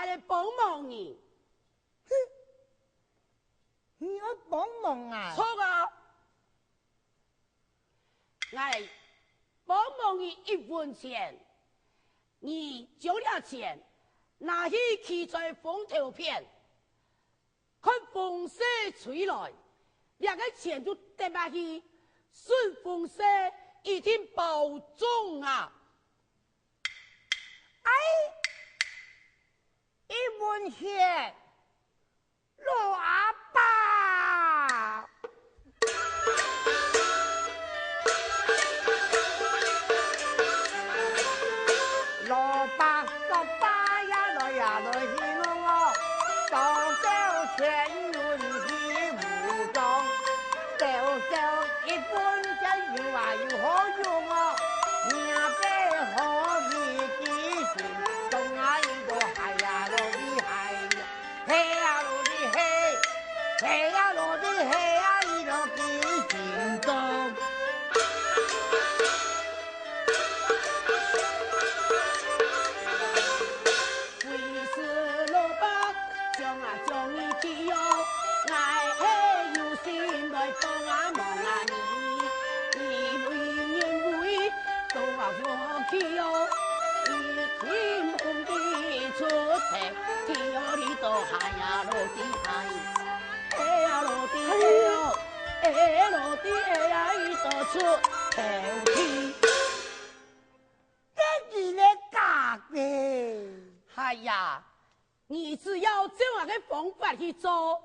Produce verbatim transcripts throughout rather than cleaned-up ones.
來幫忙你。哼，你愛幫忙啊？著啊！ 𠊎幫忙你一文錢，你將這錢拿去企在風頭片，看風勢吹來，這個錢就跌下去，順風勢一定包中啊！哎，一文錢， 老阿伯。老伯，老伯呀，來呀，來去弄哦，到到錢運去武裝，到到一分錢有啊有好用哦，若个好日子，總啊一个海呀，老厉害呀。 嘿呀，落地嘿，嘿呀，落地嘿呀，一落地心中。为是老伯，将啊将你去哟，俺嘿有心来帮啊忙啊你，你为人为，都啊我去哟，你听风的出头。 天哦，你都嗨呀，落地嗨，哎呀，落地哎哟，哎，落地哎呀，你都出头天。這你个假个。哎呀，你只要照𠊎个方法去做，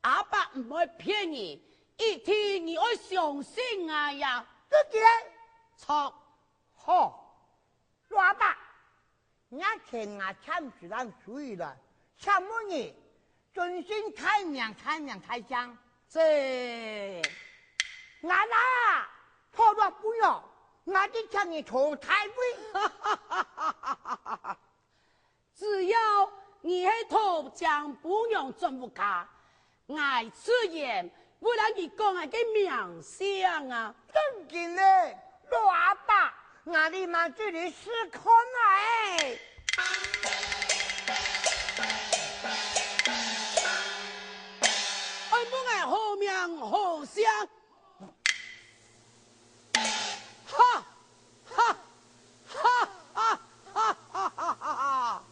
阿伯毋會騙你，一定你愛相信𠊎呀。這个。著。好，老阿伯， 若錢𠊎暫時還收起來，請問你尊姓大名，大名大姓？這。𠊎啊，討老餔娘，𠊎就請你討大位。只要你係討正餔娘轉屋下， 𠊎自然會摎你講𠊎个名聲啊！正經咧，老阿伯，𠊎這馬就來試看啊！愛問𠊎好名好姓，哈哈哈哈哈哈哈哈！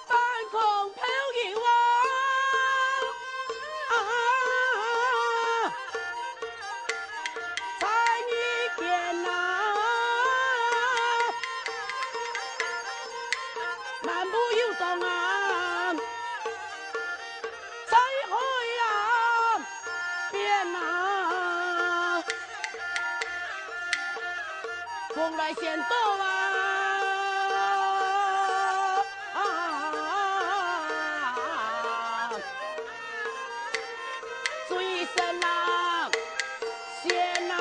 半空飘摇啊，啊，在你边啊，漫步游荡啊，在海啊边啊。 風來先倒啊，啊，水聲啊，先啊。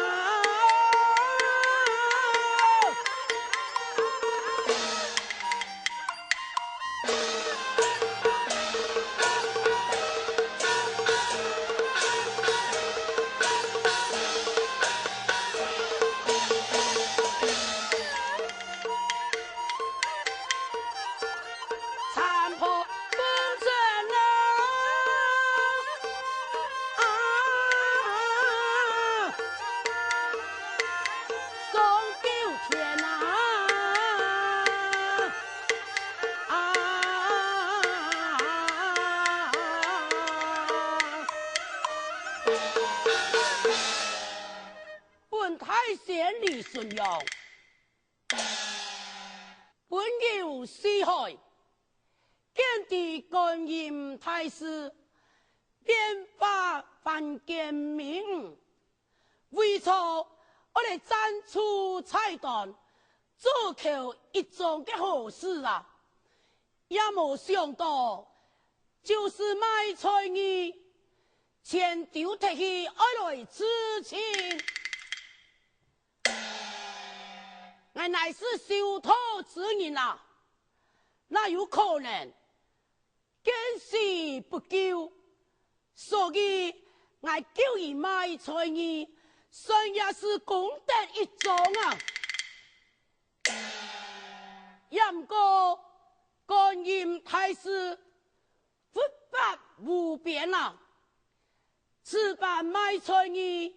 本大仙李純陽，本有四海，見知觀音大士，變化凡間名。 為著愛來贊助財團，做頭一樁个好事啊！也無想到，就是賣菜人，錢丟忒去愛來自盡。乃是修道之人啊，哪有可能見死不救？所以，𠊎救你賣菜魚，算也是功德一樁啊。也毋過，觀音大士 佛法無邊啊！此番賣菜魚，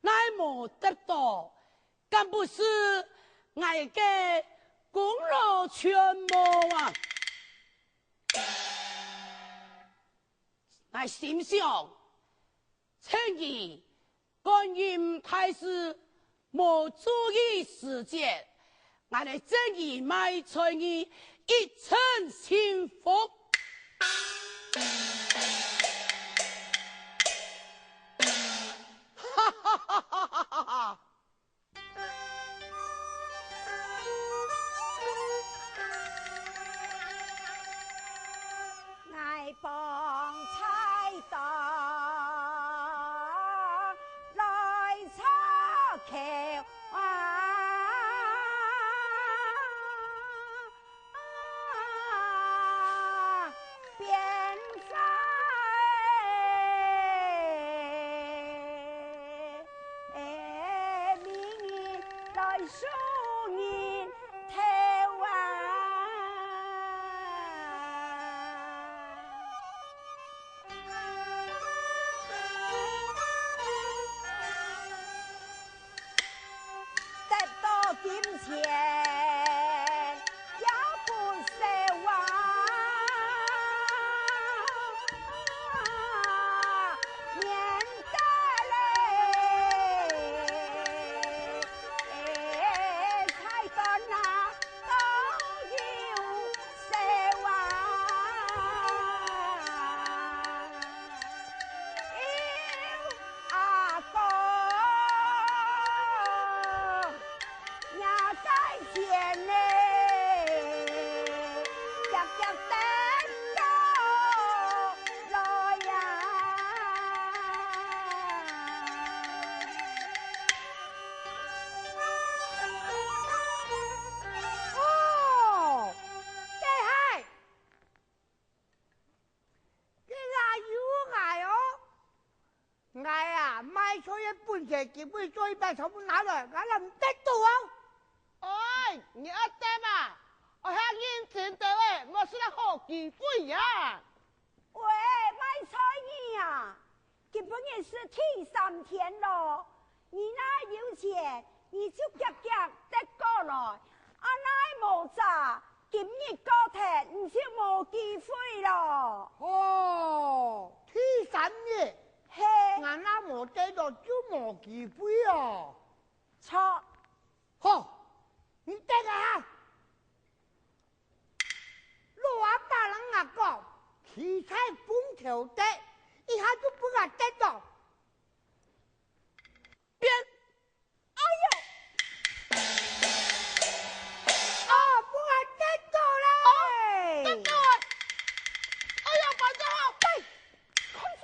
乃無得到，敢不是𠊎个功勞全無啊？𠊎心想， 趁你觀音大士無注意時節，𠊎來贈你賣菜魚一程清風。哈哈哈哈哈哈！ 得到金錢，也不愁啊。免得嘞，菜单啊，都有 愁啊。阿哥，若个钱呢，遽遽等到来呀。 哦，該係，該个有𠊎哦。𠊎啊，賣菜个本錢、機會做一擺全部拿來，𠊎摎你得到哦。哎，你愛得啊？愛向認真兜仔，莫失了好機會啊！喂，賣菜魚啊！ 今晡日係第三天咯，你若有錢，你就遽遽得過來；啊，若無儕，今日過忒，你就無機會咯。哦，第三日，係，𠊎若無得到就無機會哦。著。好，你等啊！ 老阿爸摎𠊎講，騎在風頭底，一下就分𠊎跌倒。變！哎喲！哦，分𠊎跌倒咧！哦，跌倒啊！哎呀，反正好！ 看法。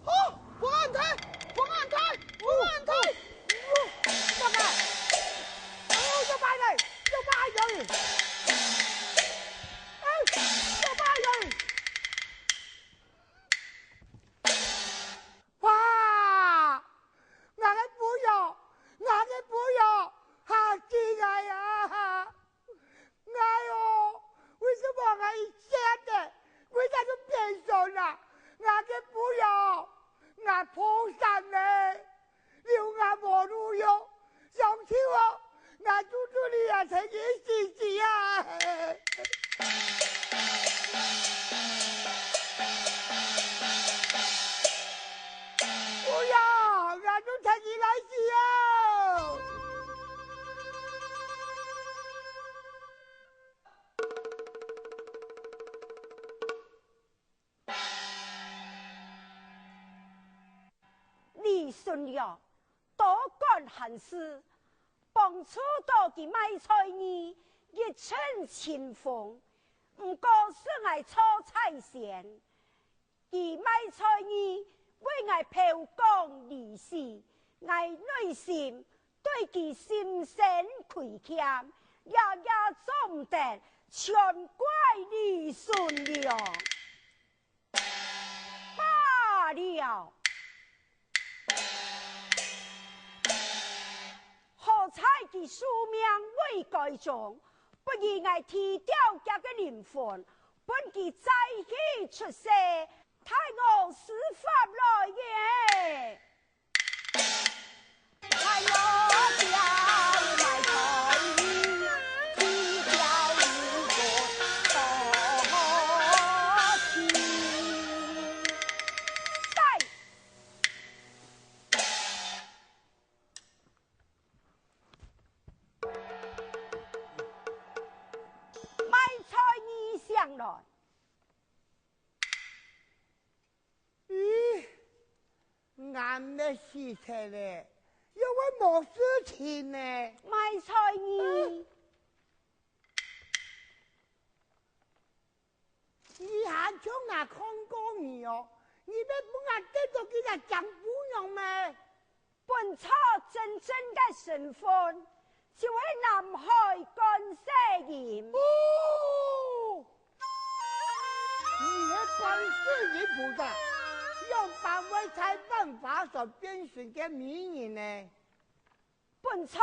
哦，放安胎，放安胎，放安胎。哦，放开。哦，要拜了，要拜了。哎，要拜了。哇，俺个朋友，俺个朋友，好厉害呀！ 哎喲，為什麼𠊎一下子，𠊎咋就變成了？𠊎个朋友，𠊎破產了，留𠊎無路用，上次哦，𠊎就就你也成一死死啊！哎呀，𠊎就成一來死啊！ 李順良多管閒事，幫助到佢賣菜魚一陣清風，毋過使𠊎錯在先。佢賣菜魚為𠊎標榜利是，𠊎內心佢心生虧欠，夜夜做毋得，全怪李順良。罷了，好在佢壽命未該終，不如𠊎提掉厥个靈魂，分佢再去出世，替我施法來耶！ 賣菜女醒來。 咦，𠊎乜死忒咧，又會無事情呢？賣菜女。你還像𠊎看過你哦，你乜分𠊎得到佢个靚餔娘咩？ 本座真正个身份，就係南海觀世音。哦，你係觀世音菩薩，仰般會在萬華所變成个美人呢？本座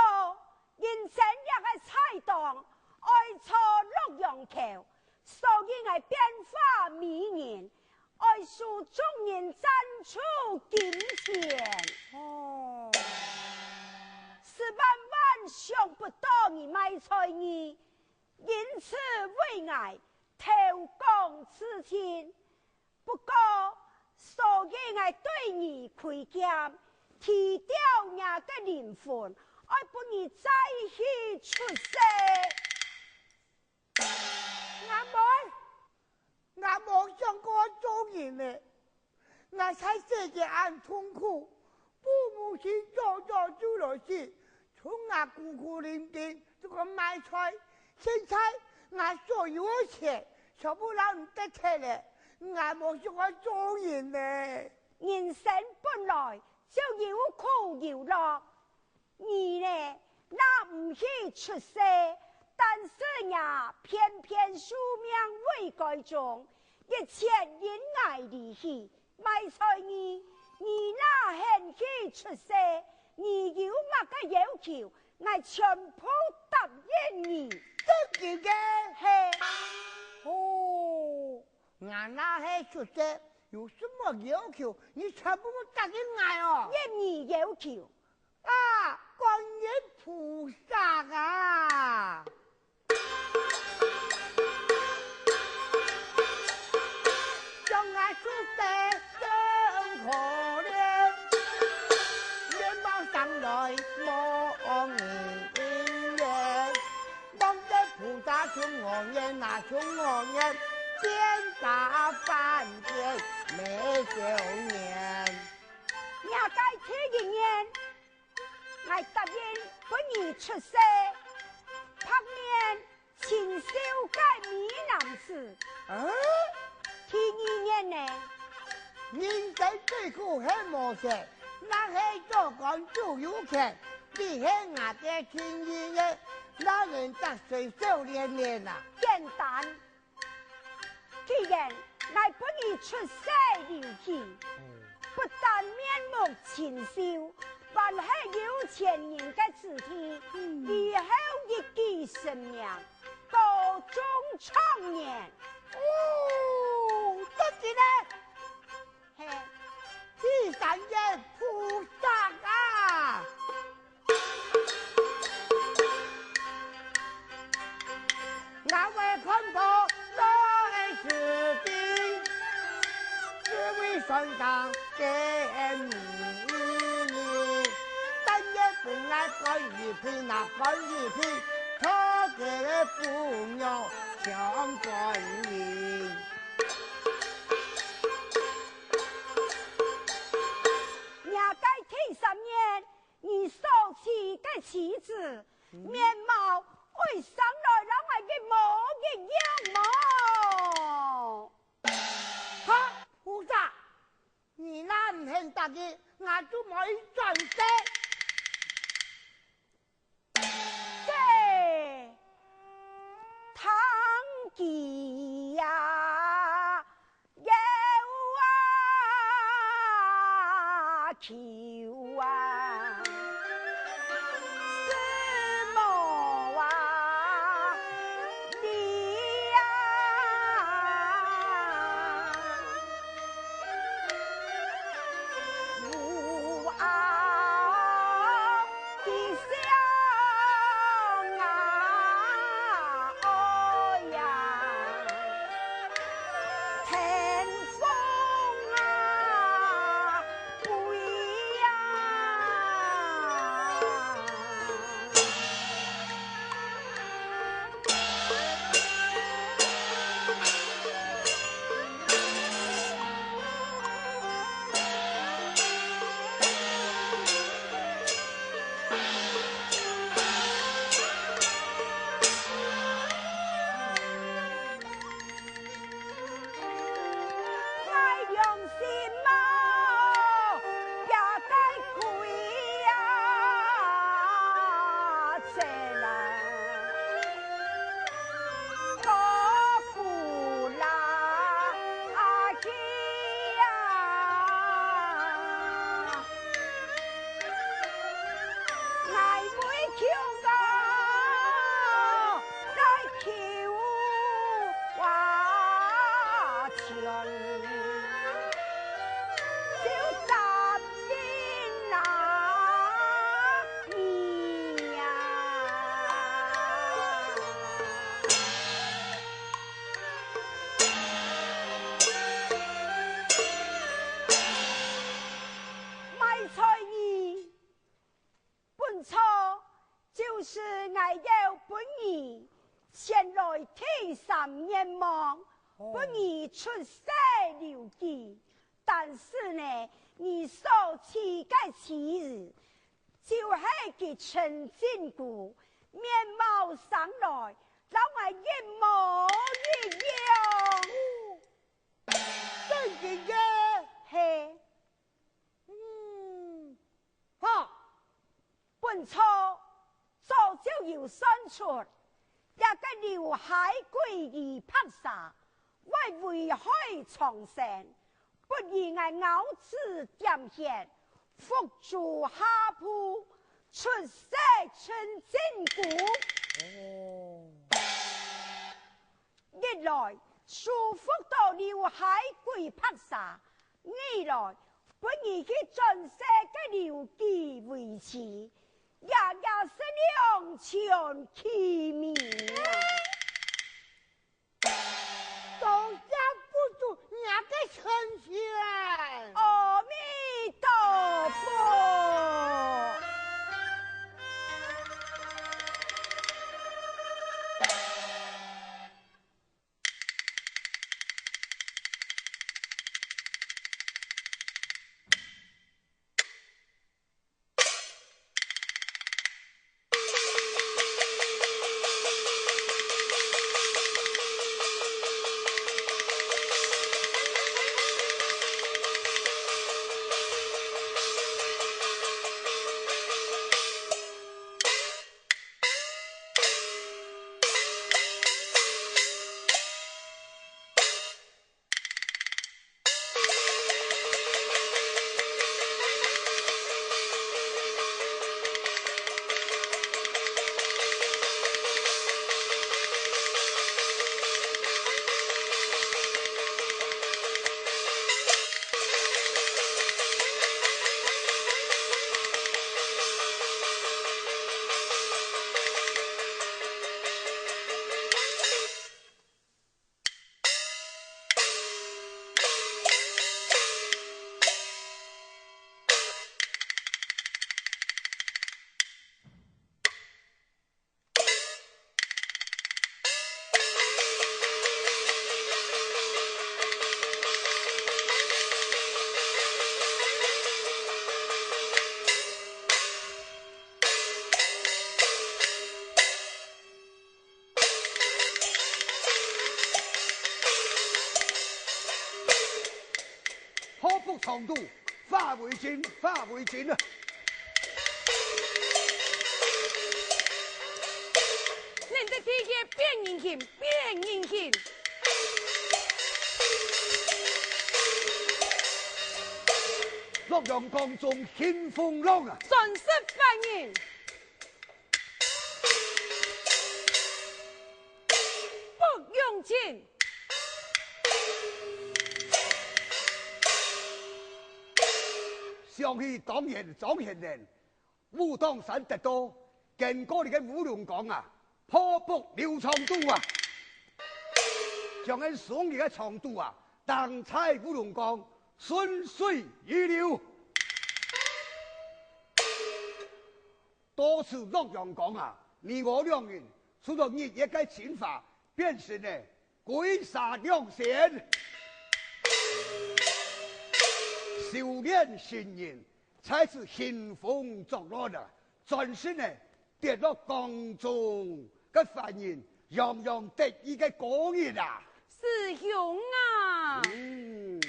因爭這个菜檔，愛坐洛陽轎，所以𠊎變化美人， 愛受眾人贊助金錢。哦。十萬萬想不到你賣菜女，因此為𠊎投江自盡。不過，所以𠊎對你虧欠，提掉若个靈魂，愛分你再去出世。 𠊎無，𠊎無想過做人呢。𠊎在世間恁痛苦，父母親早早就來世，就𠊎孤孤零零，就个賣菜。現在𠊎所有个錢，全部摎你得忒咧，𠊎無想過做人呢。人生本來就有苦有樂， 你呢，若毋去出世，但是若偏偏壽命未該終，一切因𠊎離去，賣菜女，你若肯去出世，你有麼个要求，𠊎全部答應你。真个？係。哦，𠊎若係出世，有麼个要求，你全部答應𠊎哦。一無要求。 啊，觀音菩薩啊！將𠊎出世真可憐，冤枉生來無人憐。望得菩薩出我願啊，出我願，變大凡間美少年。 若个第一願，𠊎答應分你出世，白面清秀个美男子。啊？第二願呢？人生最苦係無事，若係做官就有錢，你係𠊎个第二願，老人得生少年年啊。簡單。 既然𠊎分你出世流氣，不但面目清秀，還係有錢人个子弟，以後一舉成名，高中狀元。哦，得意呢！ 嘿，第三願菩薩啊！𠊎會看破老个事情，只為選上个美人，但願分𠊎干一品啊，干一品，討个餔娘像觀音。 若个第三願，你所娶个妻子，面貌會生來摎𠊎一模一樣無？哈，菩薩，你若毋肯答應，𠊎就無轉世。穷啊，來求啊，全，就答應啊，你呀。卖菜人， 本座就是𠊎要分你前來第三願望，哦。分你出世留基。但是呢，你所娶个妻兒，就係佢陳金姑，面貌生來，摎𠊎一模一樣。真个耶？係。 嗯，好。本座早就有算出，這个劉海鬼與白蛇會危害蒼生，不如𠊎咬指點血，伏豬下腹，出世陳金姑。哦。 一來，收服到劉海鬼白蛇；二來，分你去轉世个留基為妻，這也係兩全其美啊！多謝佛祖，若个神仙！阿彌陀佛！破腹腸肚，化為真，化為真啊！恁隻地界變人形，變人形！洛陽江中興風浪啊！全是犯人！ 不用緊。想起當年張顯年，武當山得道，經過這个烏龍崗啊，破腹流腸肚啊，將𠊎送這个腸肚啊，當在烏龍崗，順水而流。 到此洛陽崗啊，你我兩人受到日月个精華，變成了鬼蛇兩仙。修煉成人，在此興風作浪啊，轉身呢，跌落江中，个犯人洋洋得意个過日啊！師兄啊！嗯。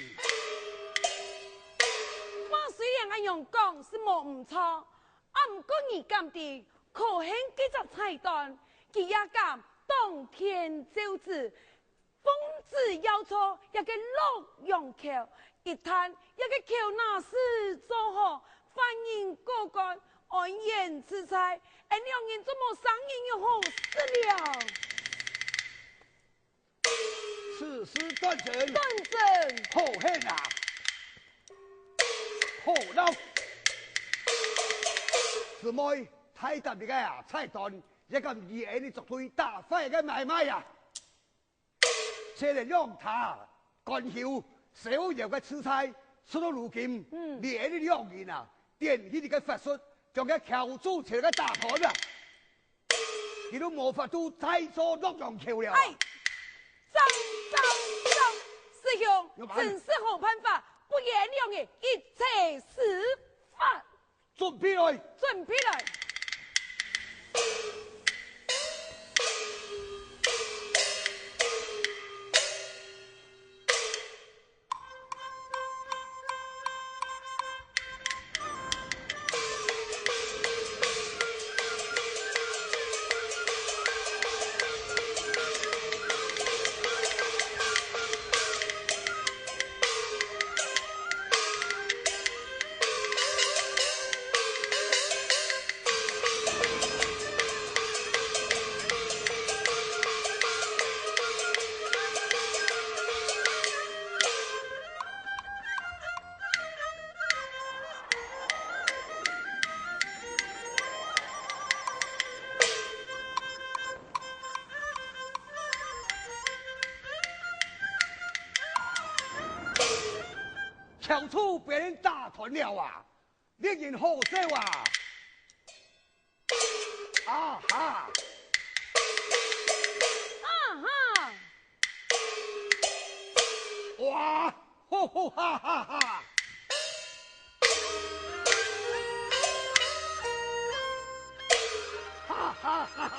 話雖然恁樣講係無毋著， 啊，毋過你敢知，可恨這隻彩蛋，佢也敢當天照旨，奉旨要造這个洛陽橋。一旦這个橋若係造好，犯人過關，安然自在，俺兩人做麼生意又好食了？此事當真？當真。好慶啊！好鬧！姊妹，大膽个啊，菜單，也敢與俺做對打壞个買賣啊！ 這兩儕官休逍遙个自在，直到如今，嗯。連你兩人啊，典型个法術，將該喬祖前个打斷啊！佢都無法度再做洛陽侯了啊！哎，張，張，張，師兄，有辦法。真是好辦法，不言兩人一齊施法。 準備來！準備來！喬祖被人打斷了啊！令人好笑啊！啊哈！啊哈！哇！吼吼哈哈哈！哈哈哈哈！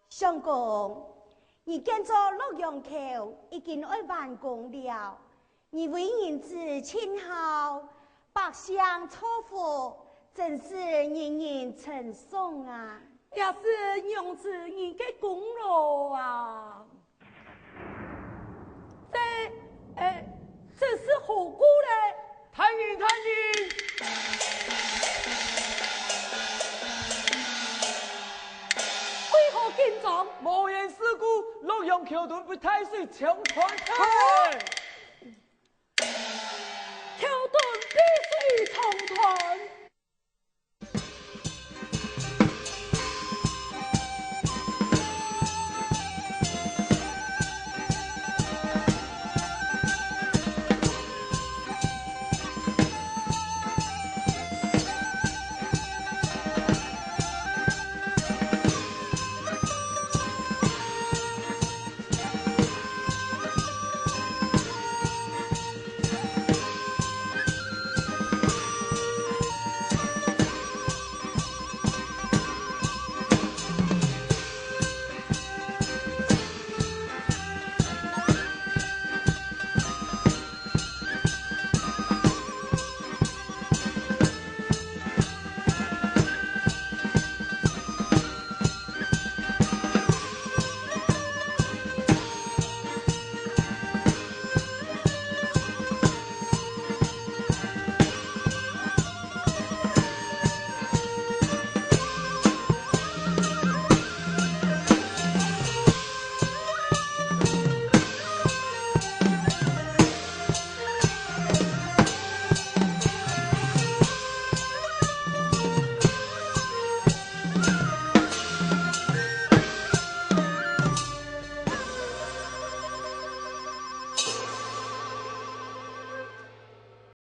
相公，你建造洛陽橋已經愛完工了，你為人子盡孝，百姓造福，真是人人稱頌啊！也是娘子你个功勞啊！這，呃，這是何故呢？ 大人，大人！為何緊張？無言事故，洛陽橋墩被大水沖斷忒。橋墩被水沖斷？